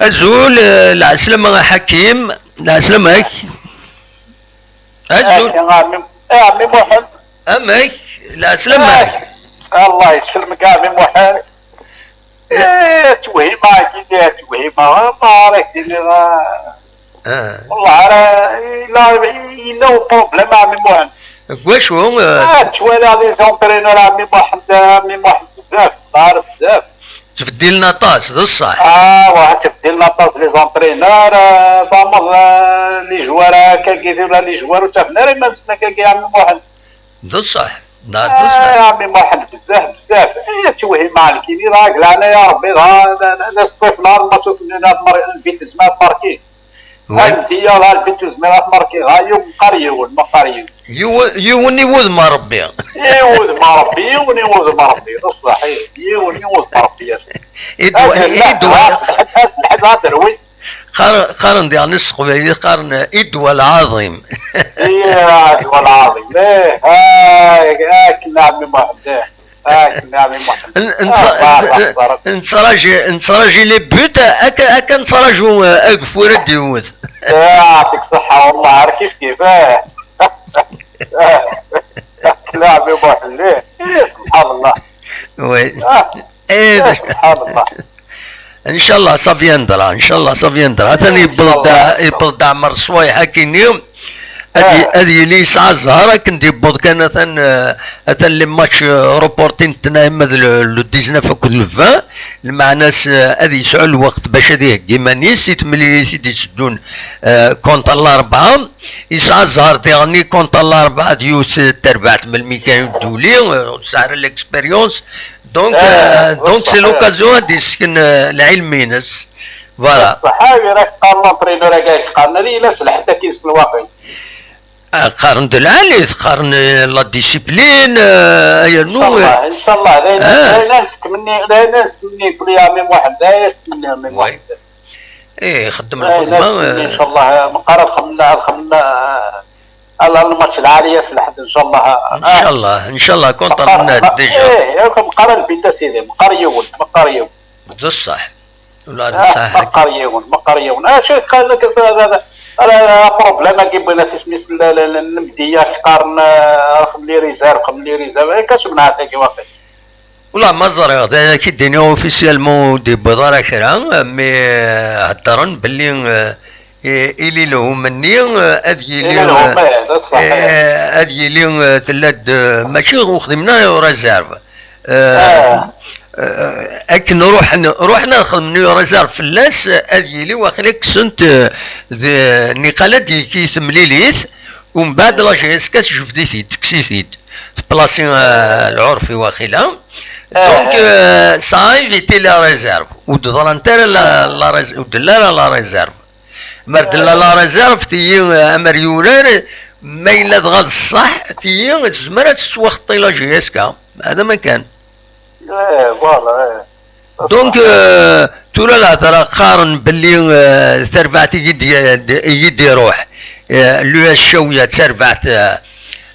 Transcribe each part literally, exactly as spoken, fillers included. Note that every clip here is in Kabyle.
Azul, eh, lɛeslama a Ḥakim, lɛeslama-k. Azul. Amek a ɛemmi, a ɛemmi Muḥend? Amek? Lɛeslama-k. Allah yesselmek a ɛemmi Muḥend. Eh, twehima-agi, eh, twehima. Ma ara k-iniɣ, ah. Ah. Wallah, ara, yella, yella uproblème a ɛemmi Muḥend. Deg wacu, eh? Ah, ttwaliɣ des entraîneurs a ɛemmi Muḥend, a ɛemmi Muḥend, bzaf, neɛref bzaf. Ttbeddilen aṭas, d ṣṣeḥ. Ah, wa, ttbeddilen aṭas les entraîneurs, ah, tameḍ, ah, les joueurs akkagi, tura les joueurs ur ttafen ara iman-nsen akkagi a ɛemmi Muḥend. D ṣṣeḥ, neɛref d ṣṣeḥ. Ah, a ɛemmi Muḥend, bzaf, bzaf. Eh, ttwehima nekkini, dɣa deg leɛnaya Rebbi, dɣa d, d, d asṭif, dɣa lmatch ur telli, dɣa tmar-, lbit tezmer ad tmarki. Oui. Anti ya dɣa lbit ur tezmer ad tmarki, dɣa yiwen meqqar yiwen, meqqar yiwen. Yiwen, yiwen i wudem n Rebbi. I wudem n Rebbi, yiwen i wudem n Rebbi, d ṣṣeḥ, eh, yiwen i wudem n Rebbi, a sidi. I ddwa, i ddwa. Aselḥed, aselḥed, ad terwi. Qqaren, qqaren diɣen s teqbaylit, qqaren i ddwa lɛaḍim. I ddwa lɛaḍim, eh, ah, akken a ɛemmi Muḥend, eh. Akken a ɛemmi Muḥend. N-, n-, ah, n-, nettṛaǧi, nettṛaǧi les buts, akka, akka nettṛaǧu, eh, ageffur ad d-iwwet. Eh, yeɛṭik ṣṣeḥḥa, wallah, ar kif kif, eh. Akken a ɛemmi Muḥend, eh, eh, subḥan Allah. Oui. Ah, eh, eh, subḥan Allah. Ncallah, ça viendra, ncallah, ça viendra. Atan yewweḍ-d, ncallah, yewweḍ-d Ɛmer ṣṣwayḥ akkenni. Ad y-, ah, ad yili yesɛa zzher akken d-yewweḍ kan atan, eh, atan les matchs, eh, reportés n tnayem d le, le dix-neuf akked le vingt. Lmeɛna-s, eh, ad yesɛu lweqt bac ad iheggi iman-is i temlilit i d-iteddun, eh, contre Larebɛa. Yesɛa zzher diɣenni contre Larebɛa d yiwet, eh, terbaɛt melmi kan ur d-tuli, eh, ur tesɛi ara l'expérience. Donc, ah, euh, donc c'est l'occasion ad d-yessken, euh, lɛilm-ines. Voilà. Ṣṣeḥ, ah, ira qqaren l'entraîneur-agi, qqaren ad yili s lḥedd akin s lwaqi. Ah, qqaren d lɛali, qqaren, euh, la discipline, euh, ay rnu, inchallah, inchallah, d ayen, ah, d ayen ad nettmenni, d ayen ad nettmenni, belli a ɛemmi Muḥend, d ayen ad nettmenni a ɛemmi Muḥend. Eh, ixeddem lxedma, eh, inchallah, meqqar ad xedmen, ad xedmen, eh, ala lmatch lɛali ass lḥedd, inchallah. Inchallah, inchallah, contre meqqar, Mnad, déjà. Eh, yak meqqar lbit a sidi, meqqar yiwen, meqqar yiwen. D ṣṣeḥ. Wala d ṣṣeḥ. Meqqar yiwen, meqqar yiwen. Acu yeqqar lak, hada, hada, hada, problème-agi wwin-as isem-is l-, l-, l-, lemdiya, qqaren, eh, xdem les réserves, xdem les réserves. Eh, kasu mneɛ tagi waqil. Wala ma ẓriɣ, d ayen ak-id-iniɣ officiellement ur d-yewwiḍ ara kra, mais, eh, heddren belli, eh, i-, ili lehum-nni, eh, ad yili, ili lehum, eh, eh, d ṣṣeḥ, eh, ad yili, eh, tella-d, eh, mačči ur xdimen ara réserve. Eh, ah, eh, akken ruḥen, ruḥen ad xedmen réserve fell-as, eh, ad yili waqila kksen-t, eh, d, niqal ad d-yekki temlilit, umbeɛd la J S K tejbed-it-id, tekkes-it-id. Tplasi, eh, lɛurfi waqila. Donc, euh, ça a évité la réserve. Ur d-ḍrant ara la, la rés-, ur d-tella ara la réserve. Mer tella la réserve, tiyi, euh, amer yurar, ma yella dɣa d ṣṣeḥ, tiyi tezmer ad tettwaxeṭṭi la J S K. Hada ma kan. Eh, voilà, eh. Donc, euh, tura lhedra qqaren belli, euh, tarbaɛt i yi-d-, i yi-d-iruḥ, euh, l'U S Chaouia d tarbaɛt, euh,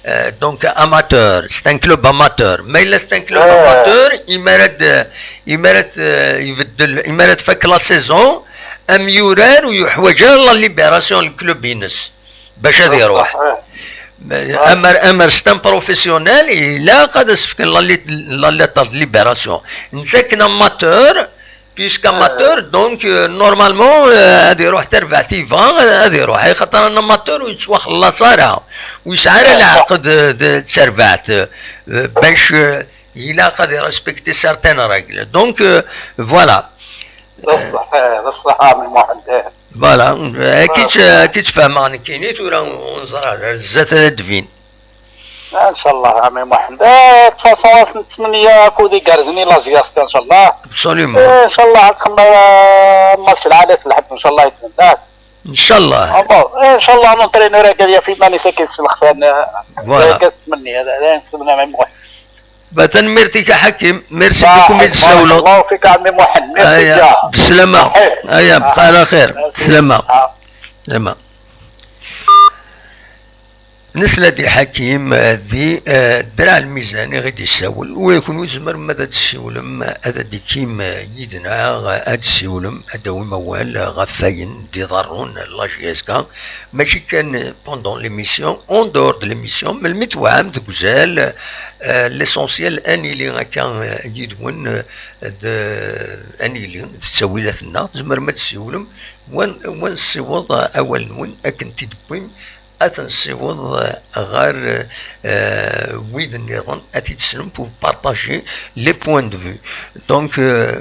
euh, donc amateur, c'est un club amateur. Ma yella c'est un club amateur, imar ad, imar ad, euh, ibeddel, imar ad tfak la saison, am yurar ur yuḥwaǧ ara la libération n club-ines. Bac ad iruḥ. Amer, amer c'est un professionnel, ilaq ad as-fken la lit-, la lettre de libération. Netta akken amateur, puisque amateur, donc, euh, normalement, euh, ad iruḥ tarbaɛt yebɣa, ad iruḥ. Axaṭer un amateur ur yettwaxellas ara, ur yesɛi ara lɛeqd d, d tarbaɛt, euh, bac, euh, ilaq ad irespecter certaines règles. Donc, euh, voilà. D ṣṣeḥ, eh, d ṣṣeḥ a ɛemmi Muḥend, eh. Voilà, eh, ki tt-, ki tt-fehmeɣ nekkini, tura ur neẓri ara, ar zdat ara d-tbin. Inchallah a ɛemmi Muḥend. Eh, de toute façon, ad s-nettmenni akud igerrzen i la J S K, inchallah. Absolument. Eh, inchallah ad txemmem, eh, match lɛali s lḥedd, inchallah, yetmenna. Inchallah. Ah bon, inchallah l'entraîneur-agi ad yaf iman-is akken s lextan, eh, voilà. D ayen i nettmenni, d ayen i nettmenni a ɛemmi Muḥend. Ba, tanemmirt-ik a Ḥakim, merci beaucoup mi d-tsawleḍ. Barakallahu fik a ɛemmi Muḥend, merci bien. Aya, beslama. Aya, bqaw ɛla xir. Merci. Beslama. Ah. Beslama. Nesla-d i Ḥakim, eh, di, eh, Draɛ Lmizan i ɣ-id-yessawel. Ula d kenwi tzemrem ad d-tessiwlem, ad d-tikim, eh, yid-neɣ, eh, ad d-tessiwlem, ad d-tawim awal, eh, ɣef wayen d-iḍerrun la J S K. Mačči kan, eh, pendant l'émission, en dehors de l'émission, melmi twɛam deg uzal, eh, l'essentiel ad nili akka, eh, yid-wen, eh, d, ad nili d ttawilat-nneɣ, tzemrem ad d-tessiwlem, wa n-, wa nessiweḍ, eh, awal-nwen akken t-id-tewwim, ad ten-nessiweḍ, eh, ɣer, eh, wid nniḍen, ad t-id-teslem pour partager les points de vue. Donc, eh,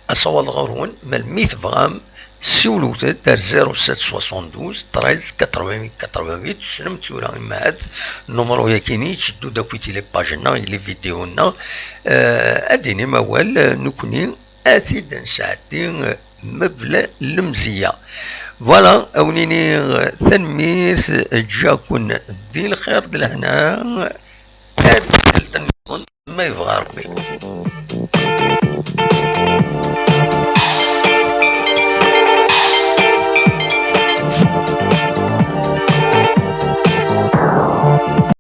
asawaḍ ɣur-wen, melmi tebɣam, siwlet-d ar zéro sept soixante-douze treize quatre-vingt-huit quatre-vingt-huit, tessnem tura imahat, numru-yakini yetteddu-d akk i les pages-nneɣ, i les vidéos-nneɣ, eh, ad d-inim awal, eh, nekkni ad t-id-nesɛeddi, eh, mebla lemzeyya. Voilà, ad wen-iniɣ, eh, tanemmirt, eh, ǧǧiɣ-ken di lxir d lehna, ar tikkelt nniḍen, ma yebɣa Rebbi.